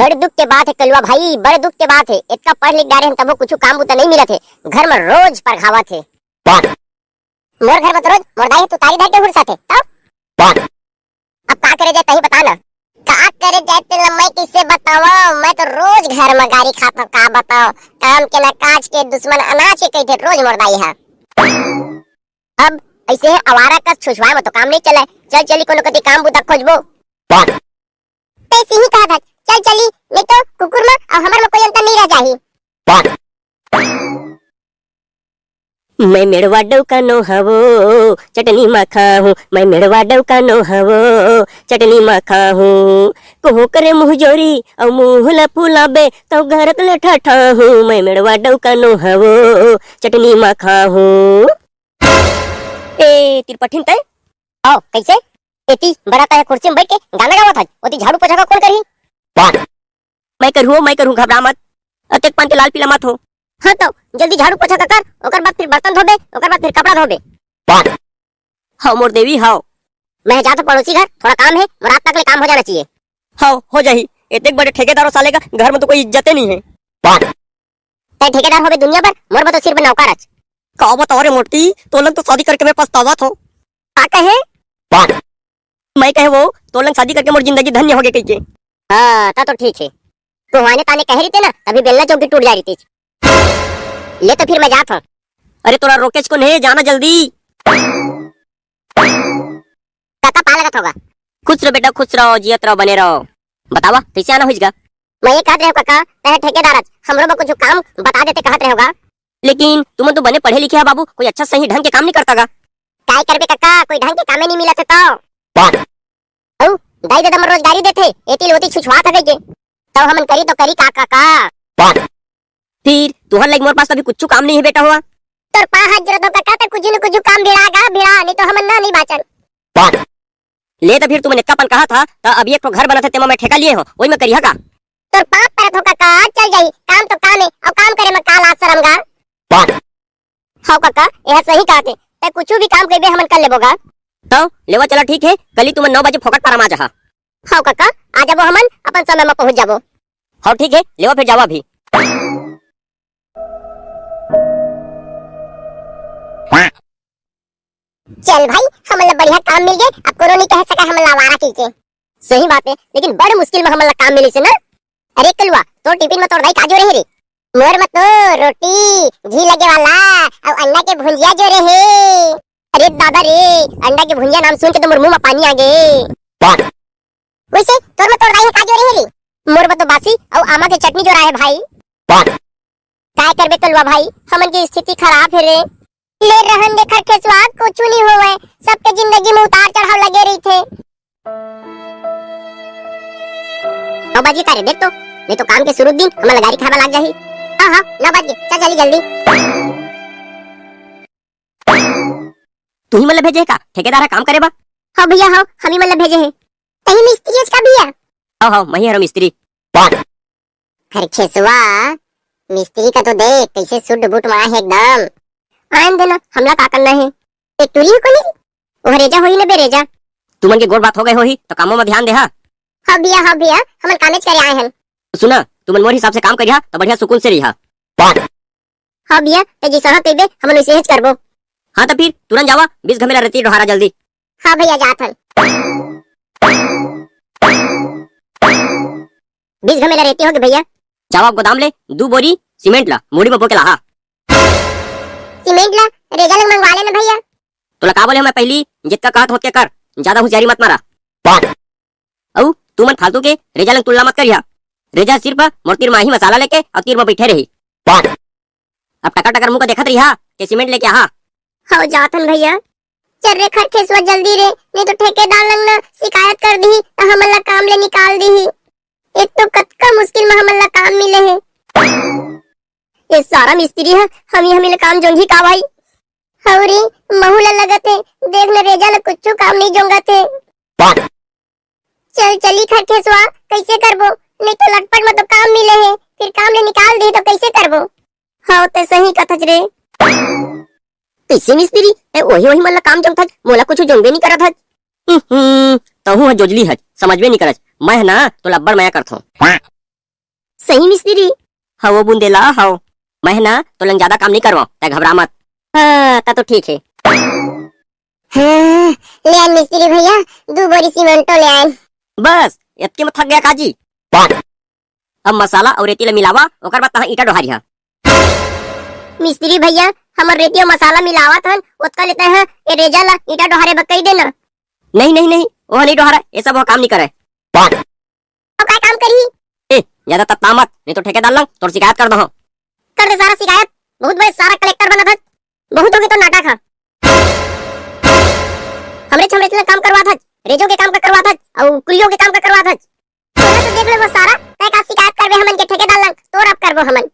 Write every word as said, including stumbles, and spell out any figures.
बड़े दुख के बात हे कलुआ भाई, बड़े दुख के बात हे। इतना पढ़ लिख डारे हन, तभो कुछु काम बुता नहीं मिलत हे। घर में रोज परघावत हे। मोर घर में तो रोज मोर दाई ह तुतारी धर के हुरसत हे। तब अब का करे जाए, तही बता ना। का करे जाए, तेला मैं कइसे बतावं? मैं तो रोज घर में गारी खाथंव, का बतावं? काम के ना काज के, दुश्मन अनाज के कहिथे रोज मोर दाई ह। अब अइसे हे आवारा कस छुछुआए में तो काम नहीं चलय। चल चली कोनो कति काम बुता खोजबो। तइसे ही कहत हस, चल चली, नहीं तो कुकुर में अउ हमर में कोई अंतर नहीं रह जाही। मैं मेड़वा डौका नो हवो, चटनी मा खाहूँ। मैं मेड़वा डौका नो हवो, चटनी मा खाहूँ। कोहो करे मुँह जोरी अउ मुँह ला फुलाबे, तौ घरत ले ठठाहूँ। मैं मेड़वा डौका नो हवो, चटनी मा खाहूँ। ए तिरपठिन तय, आओ कइसे? एती बड़ा तय कुर्सी में बैठ के गाना गावत हस, ओती झाड़ू पोछा का कोन करही? मैं करहूँ, मैं करहूँ, घबरा मत। अतेक पान के लाल पीला मत हो। हाँ तो जल्दी झाड़ू पोछा का कर, ओकर बाद फिर बर्तन धोबे, ओकर बाद फिर कपड़ा धोबे। हव मोर देवी हव। मैं जात हूँ पड़ोसी घर, थोड़ा काम हे, मोर रात तक ले काम हो जाना चाहिए। हव, हो जाही। एतेक बड़े ठेकेदार साले का घर में तो कोई इज्जते नहीं है। तय ठेकेदार होबे दुनिया भर, मोर बर तो सिर्फ नौकर अच। का बताओ रे मोटी, तोलन तो शादी करके मैं पछतावत हो। का कहे? मैं कहे वो, तोलन शादी करके मोर जिंदगी धन्य हो गई कहिके। हाँ, ता तो ठीक है। तू आने ताने कहे रहिते ना, तभी बेलना चौकी टूट जा रहितिस। ले तो फिर मैं जात हूँ। अरे तोरा रोकेच कोन हे, जाना जल्दी। कका पा लगत होगा। खुश रहो बेटा, खुश रहो, जियत रहो, बने रहो। बतावा, कैसे आना होइस गा? मैं ये कहत रहे हूँ कका, तय ठेकेदार अच, हमरो बर कुछ काम बता देते कहत रहे होगा। लेकिन तुमन तो बने पढ़े लिखे हा बाबू, कोई अच्छा सही ढंग के काम नहीं करता गा। काय करबे कका, कोई ढंग के कामे नहीं मिलत हे तो। अउ दाई ददा मन रोजगारी देथे, एती ले ओती छुछुआत हवे के। तौ हमन करी तो करी का, का, का? फिर तुहर लाइक मोर पास तो अभी कुछु काम नहीं है बेटा हुआ। तोर पाँव हाथ जोड़त हौं कका, त कुछु न कुछु काम भिड़ा गा, भिड़ा, नहीं तो हमन ना नहीं बाचन। ले तो फिर तुमन एतका पन कहा था, त अभी एक ठो घर बनत हे, तेमा मैं ठेका लिए हौं, वही में करिहा का? तोर पाँव परत हौं कका, चल जाही, काम तो काम है, अउ काम करे में का लाज शरम गा? हव कका, एह सही कहत हे। तै कुछु भी काम कहिबे, हमन कर लेबो गा। तौ लेवा चला, ठीक हे, कली तुमन नौ बजे फोकट पारा म आ जहा। हव कका, आ जाबो हमन, अपन समय म पहुंच जाबो। हव ठीक हे, लेवा फिर जावा अभी। चल भाई, हमन ला बढ़िया काम मिल गे, अब कोनो नी कह सका हमन ला आवारा कहिके। सही बात हे, लेकिन बड़ मुश्किल म हमन ला काम मिलिस हे ना। अरे कलुआ, तोर टिफिन म तोर दाई का जोरे हे रे? मोर म तो रोटी, घी लगे वाला, अउ अंडा के भुंजिया जोरे हे। अरे दादा रे, अंडा के भुंजिया नाम सुन के तो मोर मुंह म पानी आ गे। वैसे तोर म तोर दाई ह का जोरे हे रे? मोर म तो बासी अउ आमा के चटनी जोरा हे भाई। काय करबे कलुआ भाई, हमन के स्थिति खराब हे रे। ले रहन दे खरखेसवा, कुछु नी होवय, सबके जिंदगी म उतार चढ़ाव लगे रहिथे। नौ बज गे का रे, देख तो, नहीं तो काम के शुरू दिन हमन ला गारी खाबा लाग जाही। हाँ, हाँ, नौ बज गे, चल चली जल्दी। तुही मन ला भेजे हे का ठेकेदार ह काम करे बर? हाँ भैया, हाँ, हमी मन ला भेजे हे। तही मिस्त्री हस का भैया? हाँ, हाँ, मही हरो मिस्त्री। खरखेसवा, मिस्त्री का तो देख, कैसे सूट बूट म आए हे एकदम। आन देना, हमला का करना हे? एक टूरी ह कोनी? ओह रेजा होही न बे रेजा। तुमन के गोठ बात हो गए होही, तो कामों म ध्यान देहा। हाँ भैया, हाँ भैया, हमन कामेच करे आए हन। सुना, तुमन मोर हिसाब से काम करिहा, तो बढ़िया सुकून से रहिहा। हाँ भैया, तै जैसा कहिबे, हमन वैसे हेच करबो। हाँ तो फिर तुरंत जावा, बीस घमेला रेती डोहारा जल्दी। हाँ भैया, जात हन। बीस घमेला रेती होगे भैया। जावा गोदाम ले दू बोरी सीमेंट ला मुड़ी म बोके लाहा। सीमेंट ला रेजा लंग मंगवा लेना भैया। तोला का बोले हौं मैं पहिली, जितका कहत हों ओतके कर, ज्यादा होशियारी मत मारा। अउ तुमन फालतू के रेजा लंग तुलना मत करिहा। रेजा सिर्फ मोर तीर म आही मसाला लेके अउ तीर म बइठे रही। अब टकर टकर मुंह का देखत रहिहा के सीमेंट लेके आहा। हव जात हन भैया। चल रे खरखेसवा जल्दी रे, नहीं तो ठेकेदार लंग न शिकायत कर दिही त हमन ला काम ले निकाल दिही। एक तो कतका मुश्किल म हमन ला काम मिले हे। ये सारा मिस्त्री ह हमी हमी ले काम जोंघी का भाई? हव रे, महू ला लगत हे, देख न रेजा ला कुछु काम नहीं जोंगत हे। चल चली खरखेसवा, कैसे करबो? नहीं तो लटपट म तो काम मिले हे, फिर काम ले निकाल दिही तो कैसे करबो? हव, तै सही कथच रे। कैसे मिस्त्री? तै ओही ओही मन ला काम जोंगथच, मोला कुछु जोंगबे नहीं करत हच। हम्म, तहूँ ह जोजली हच, समझबे नहीं करच। मैं ह ना तोला अब्बड़ मया करथौं। सही मिस्त्री? हव बुंदेला, हव। मैं ना तो लंग ज्यादा काम नहीं करवा, तै घबरा मत। हाँ, ता तो ठीक है। हाँ, ले आ मिस्त्री भैया, दू बोरी सीमेंटो ले आए। बस, इतके में थक गया काजी? अब मसाला अउ रेती ला मिलावा, ओकर बाद तहाँ ईंटा डोहारिहा। मिस्त्री भैया, हमर रेती अउ मसाला मिलावत हन, ओतका लेते हैं, ए रेजा ला ईंटा डोहारे बर कही देना। नहीं, नहीं, नहीं, वो नहीं डोहारा, ये सब वो काम नहीं करे। तो काय काम करही? ए, ज्यादा तत्ता मत, नहीं तो ठेकेदार लंग तोर शिकायत कर दहो। कर दे सारा शिकायत, बहुत बड़े सारा कलेक्टर बनत हस, बहुत होगे तो नाटक हा। हमरे छमरे से काम करवात हस, रेजो के काम का करवात हस, अउ कुलियो के काम का करवात हस। तोला तो देख लेबो सारा, तै का शिकायत करबे हमन के ठेकेदार लंग, तोर अब करबो हमन।